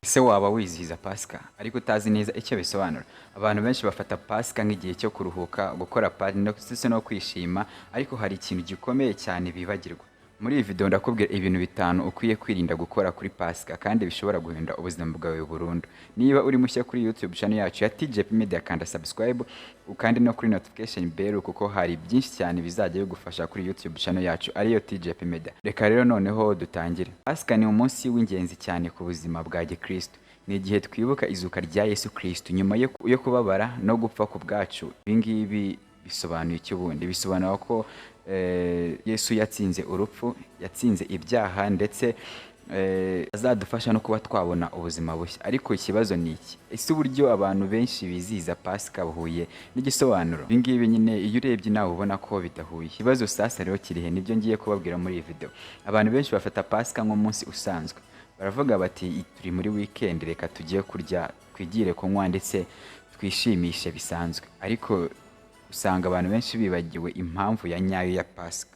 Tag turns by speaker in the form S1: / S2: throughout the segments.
S1: Ese waba wizihiza Pasika ariko utazi neza icyo bisobanura? Abantu benshi bafata Pasika nk'igihe cyo kuruhuka, gukora party ndetse no kwishima, ariko hari ikintu gikomeye cyane bibagirwa. Muri iyi video ndakubwira ibintu bitanu ukwiye kwirinda gukora kuri Pasika kandi bishobora guhindura ubuzima bwawe burundu. Niba uri mushya kuri YouTube channel yacu ya TJP Media, kanda subscribe kandi no kuri notification bell, kuko hari byinshi cyane bizajya bigufasha kuri YouTube channel yacu ariyo TJP Media. Reka rero noneho dutangire. Pasika ni umunsi w'ingenzi cyane ku buzima bwa gikristo. Ni igihe twibuka izuka rya Yesu Kristo nyuma yo kubabara no gupfa ku bwacu. Ibi ngibi bisobanuye iki ubundi? Bisobanura ko Yesu yatsinze urupfu, yatsinze ibyaha, ndetse azadufasha no kuba twabona ubuzima bushya. Ariko ikibazo ni iki: ese uburyo abantu benshi bizihiza Pasika buhuye n'igisobanuro? Ibi ngibi nyine iyo urebye nawe ubona ko bidahuye. Ikibazo sasa rero kirihe? Nibyo ngiye kubabwira muri iyi video. Abantu benshi bafata Pasika nk'umunsi usanzwe. Baravuga bati: "Turi muri weekend, reka tujye kurya, twigire kunywa ndetse twishimishe bisanzwe." Ariko usanga abantu benshi bibagiwe impamvu ya nyayo ya Pasika,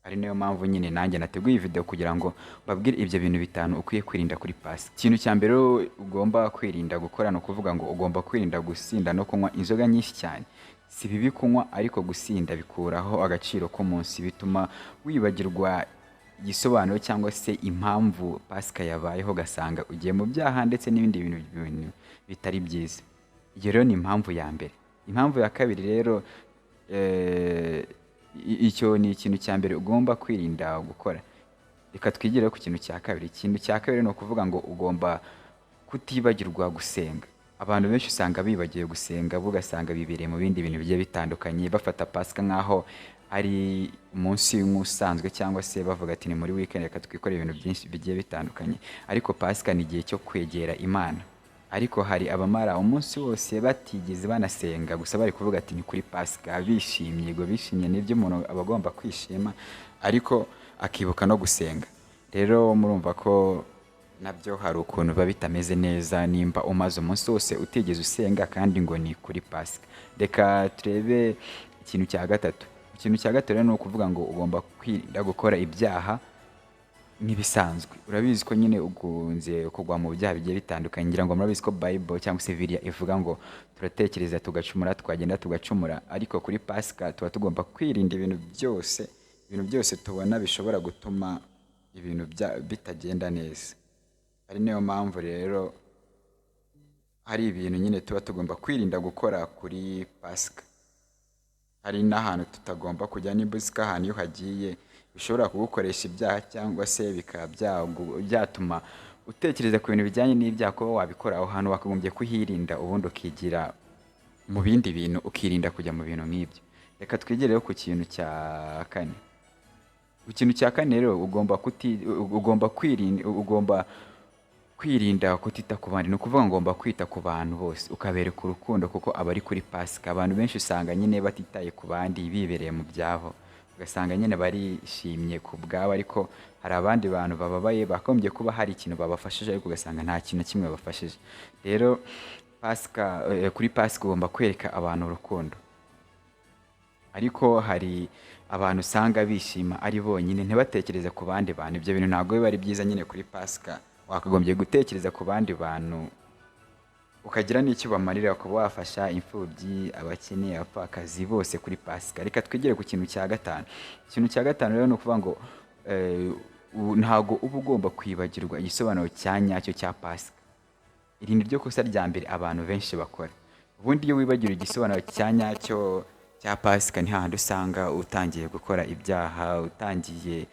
S1: ari nayo mpamvu nyine nanjye nateguye iyi video kugira ngo mbabwire ibyo bintu bitanu ukwiye kwirinda kuri Pasika. Ikintu cya mbere rero ugomba kwirinda gukora ni ukuvuga ngo ugomba kwirinda gusinda no kunywa inzoga nyinshi cyane. Si bibi kunywa, ariko gusinda bikuraho agaciro k'umunsi, bituma wibagirwa igisobanuro cyangwa se impamvu Pasika yabayeho, ugasanga ugiye mu byaha ndetse n'ibindi bintu bitari byiza. Iyo rero ni impamvu ya mbere. Impamvu ya kabiri rero, icyo ni ikintu cya mbere ugomba kwirinda gukora. Reka twigire ku kintu cya kabiri. Ikintu cya kabiri ni ukuvuga ngo ugomba kutibagirwa gusenga. Abantu benshi usanga bibagiwe gusenga, bo ugasanga bibereye mu bindi bintu bigiye bitandukanye, bafata Pasika nk'aho ari umunsi nk'usanzwe, cyangwa se bavuga ati: "Ni muri weekend, reka twikore ibintu byinshi bigiye bitandukanye." Ariko Pasika ni igihe cyo kwegera Imana, ariko hari abamara umunsi wose batigeze banasenga, gusa bari kuvuga ati: "Ni kuri Pasika," bishimye. Yego, bishimye, nibyo, umuntu aba agomba kwishima ariko akibuka no gusenga. Rero murumva ko nabyo hari ukuntu biba bitameze neza nimba umaze umunsi wose utigeze usenga kandi ngo ni kuri Pasika. Reka turebe ikintu cya gatatu. Ikintu cya gatatu rero ni ukuvuga ngo ugomba kwirinda gukora ibyaha nk'ibisanzwe. Urabizi ko nyine ukunze kugwa mu byaha bigiye bitandukanye. Ngira ngo murabizi ko Bible cyangwa se Bibiliya ivuga ngo turatekereza tugacumura, twagenda tugacumura. Ariko kuri Pasika tuba tugomba kwirinda ibintu byose, ibintu byose tubona bishobora gutuma ibintu bitagenda neza. Ari nayo mpamvu rero hari ibintu nyine tuba tugomba kwirinda gukora kuri Pasika. Hari n'ahantu tutagomba kujya. Nimba uzi ko ahantu iyo uhagiye bishobora kugukoresha ibyaha cyangwa se bikaba byatuma utekereza ku bintu bijyanye n'ibyaha kuba wabikora, aho hantu wakagombye kuhirinda, ubundi ukigira mu bindi bintu, ukirinda kujya mu bintu nk'ibyo. Reka twigire ku kintu cya kane. Ku kintu cya kane rero, ugomba kwirinda kutita ku bandi. Ni ukuvuga ngo ugomba kwita ku bantu bose, ukabereka urukundo, kuko aba ari kuri Pasika. Abantu benshi usanga nyine batitaye ku bandi, bibereye mu byabo, ugasanga nyine barishimye ku bwabo, ariko hari abandi bantu bababaye bakagombye kuba hari ikintu babafashije, ariko ugasanga nta kintu na kimwe babafashije. Rero Pasika, kuri Pasika ugomba kwereka abantu urukundo. Ariko hari abantu usanga bishima ari bonyine, ntibatekereze ku bandi bantu. Ibyo bintu ntabwo biba ari byiza nyine. Kuri Pasika wakagombye gutekereza ku bandi bantu, ukagira n'icyo ubamarira, ukaba wafasha imfubyi, abakene, abapfakazi bose kuri Pasika. Reka twigire ku kintu cya gatanu. Ikintu cya gatanu rero ni ukuvuga ngo ntabwo uba ugomba kwibagirwa igisobanuro cya nyacyo cya Pasika. Iri ni ryo kosa rya mbere abantu benshi bakora. Ubundi iyo wibagiwe igisobanuro cya nyacyo cya Pasika, ni hahandi usanga utangiye gukora ibyaha, utangiye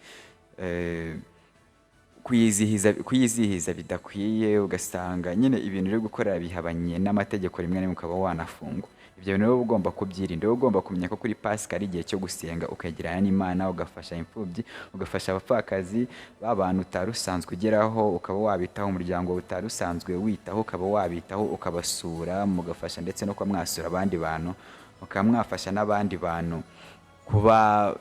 S1: kuyizihiza bidakwiye, ugasanga nyine ibintu uri gukora bihabanye n'amategeko, rimwe na rimwe ukaba wanafungwa. Ibyo bintu rero uba ugomba kubyirinda. Uba ugomba kumenya ko kuri Pasika ari igihe cyo gusenga, ukegerana n'Imana, ugafasha imfubyi, ugafasha abapfakazi, ba bantu utari usanzwe ugeraho ukaba wabitaho, umuryango utari usanzwe witaho ukaba wabitaho, ukabasura, mugafasha, ndetse no kuba mwasura abandi bantu, mukaba mwafasha n'abandi bantu kuba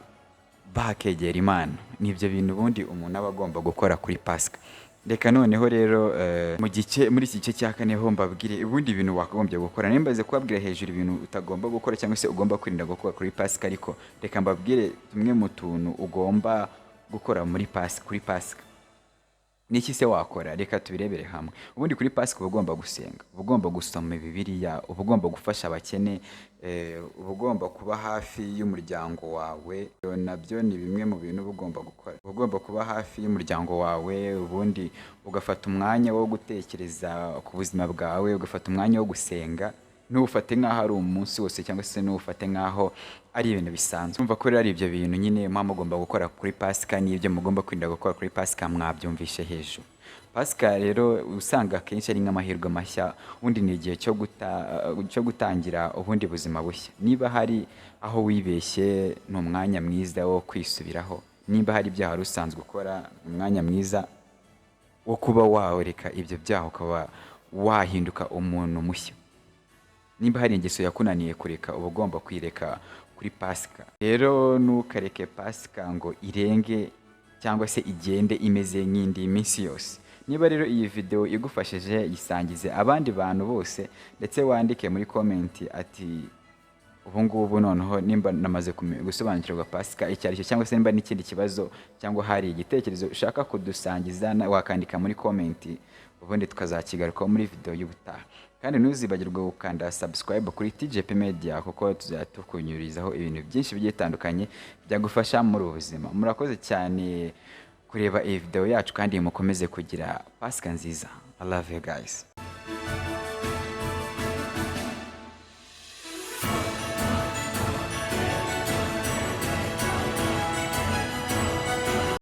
S1: bakegera Imana. Ni ibyo bintu ubundi umuntu aba agomba gukora kuri Pasika. Reka noneho rero muri iki gice cya kane ho mbabwire ubundi bintu wakagombye gukora. Nimbaze kubabwira hejuru ibintu utagomba gukora cyangwa se ugomba kwirinda gukora kuri Pasika, ariko reka mbabwire tumwe mu tuntu ugomba gukora muri Pasika, kuri Pasika. Niki se wakora? Reka tubirebere hamwe. Ubundi kuri Pasika uba ugomba gusenga, uba ugomba gusoma Bibiliya, uba ugomba gufasha abakene, uba ugomba kuba hafi y'umuryango wawe. Nabyo ni bimwe mu bintu uba ugomba gukora. Uba ugomba kuba hafi y'umuryango wawe, ubundi ugafata umwanya wo gutekereza ku buzima bwawe, ugafata umwanya wo gusenga. Ntuwufate nk'aho ari umunsi wose, cyangwa se ntuwufate nk'aho ari ibintu bisanzwe. Urumva ko rero ari ibyo bintu nyine muba mugomba gukora kuri Pasika, n'ibyo mugomba kwirinda gukora kuri Pasika mwabyumvishe hejuru. Pasika rero usanga akenshi ari nk'amahirwe mashya. Ubundi ni igihe cyo gutangira ubundi buzima bushya. Niba hari aho wibeshye, ni umwanya mwiza wo kwisubiraho. Nimba hari ibyaha wari usanzwe ukora, ni umwanya mwiza wo kuba wareka ibyo byaha, ukaba wahinduka umuntu mushya. Nimba hari ingeso yakunaniye kureka, uba ugomba kwireka kuri Pasika. Rero ntukareke Pasika ngo irenge cyangwa se igende imeze nk'indi minsi yose. Niba rero iyi video igufashije, yisangize abandi bantu bose, ndetse wandike muri comment ati: "Ubu ngubu noneho nimba namaze gusobanukirwa Pasika icyo ari cyo," cyangwa se nimba n'ikindi kibazo cyangwa hari igitekerezo ushaka kudusangiza, wakandika muri comment, ubundi tukazakigarukaho muri video y'ubutaha. Kandi ntuzibagirwe gukanda subscribe kuri TJP Media, kuko tuzajya tukunyurizaho ibintu byinshi bigiye bitandukanye byagufasha muri ubu buzima. Murakoze cyane kureba iyi video yacu, kandi mukomeze kugira Pasika nziza. I love you guys.